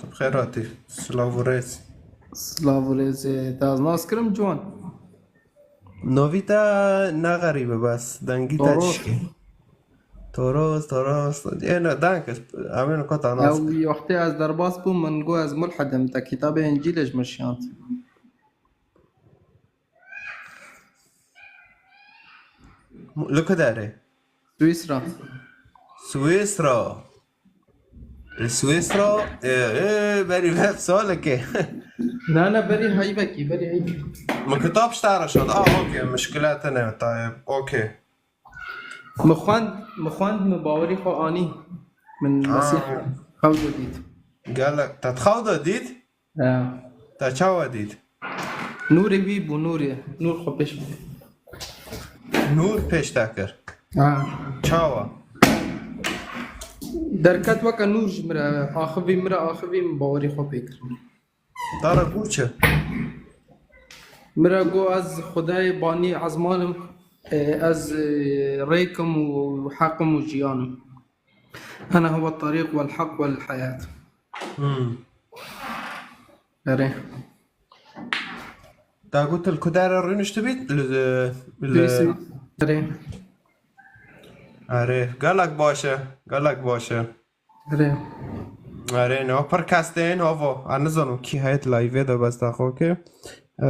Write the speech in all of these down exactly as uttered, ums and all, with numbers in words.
Bi xêr hatî. Silav û rêz. Silav û rêzê te ez nas kirim ciwan. Novî te ne xerîb e bes. Dengî te Toros. Çişkê. Toros, toros. Ê ne, danke. Amên kota nas. Ew wî wextê ez derbas bûm, min got ez mulhid im, te kitabê Încîlê ji min şiyand. Li ku derê? Swîsra. Swîsra. Li Swîsra, ê, ê, berî vê salekê. Na, na, berî heyvekî, berî heyvekî. Min kitab ji te re şand. Ah, okey, mişkile tine, tayeb. Okey. Min xwend, min xwend, min bawerî xwe anî. Min Mesîh xew de dît. Gelek, te xew de dît? He. Te çawa dît? Nûrê wî bû, nûrê. Nûr xwe pêş bû. Nûr pêş te kir? Ha. Çawa? Derket weke nûr ji min re, axivî min re, axivî min bawerî xwe pê kir. Te re got çi? Min re got ez Xwedayê banî ezman im, e, ez, e, rêk im û heq im û jiyan im. Ene huwe terîq wel heq wel heyat. Hmm. Erê. Te got li ku derê rûniştibît? Li, li... Erê. Erê, gelek baş e, gelek baş e. Erê. Erê, ne pir kes tên, havo. Ez nizanim kî heye di live de bes daxo ke. Ee,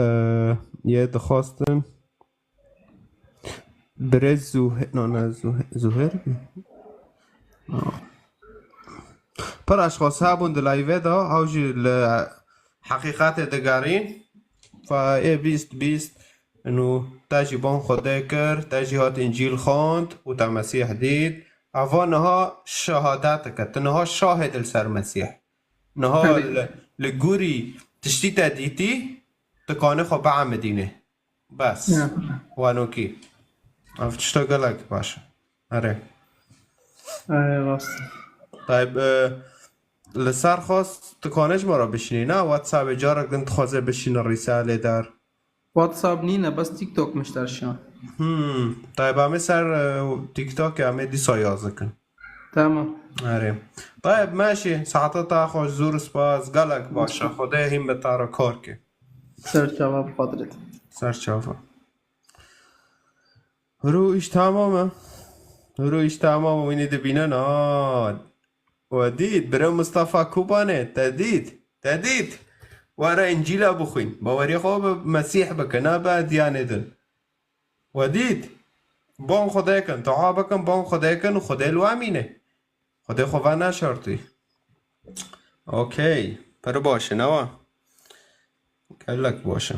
yê dixwastin. Birêz Zuhe-, no, ne, Zuhe-, Zuher mi? No. Pir eşxas hebûn di live de, ew jî li heqîqetê digerîn. Fa ê bîst bîst, nû te jî ban Xwedê kir, te jî hat Încîl xwend û te Mesîh dît. Eva niha şehadet dike. Tu niha şahid li ser Mesîh. Niha Tabii. li, li gorî tiştî te dîtî, tu kanê xwe biemidînê. Bes. Ya. Wanokî. Ev tişta gelek baş e. Erê. Erê, rast. Tayb, e, li ser xwest tu kanê ji me re bişînî, ne? WhatsAppê carek din dixwaze bişîne rîsalê der. WhatsApp nîne, bes TikTok min ji te re şiyan. Hmm. Tayb, em ê ser, e, TikTok em ê dîsa yaz dikin. Tamam. Erê. Tayb, meşî, saeta te xweş, zor spas, gelek baş e. Xwedê hîn bi te re kar ke. Ser çava bi xatirê te. Ser çava. Hiro îş tamam e. Hiro îş tamam e, wînî dibîne na. We dît, bira Mustafa Kubanê, te dît, te dît. Were Încîla bixwîn. Bawerî xwe bi Mesîh bike, ne bi edyanê din. We dît? Bon Xwedê kin, dua bikin, bon Xwedê kin û Xwedê li we mîne. Xwedê xwe veneşartî. Okey. Pir baş e, ne wa? Gelek baş e.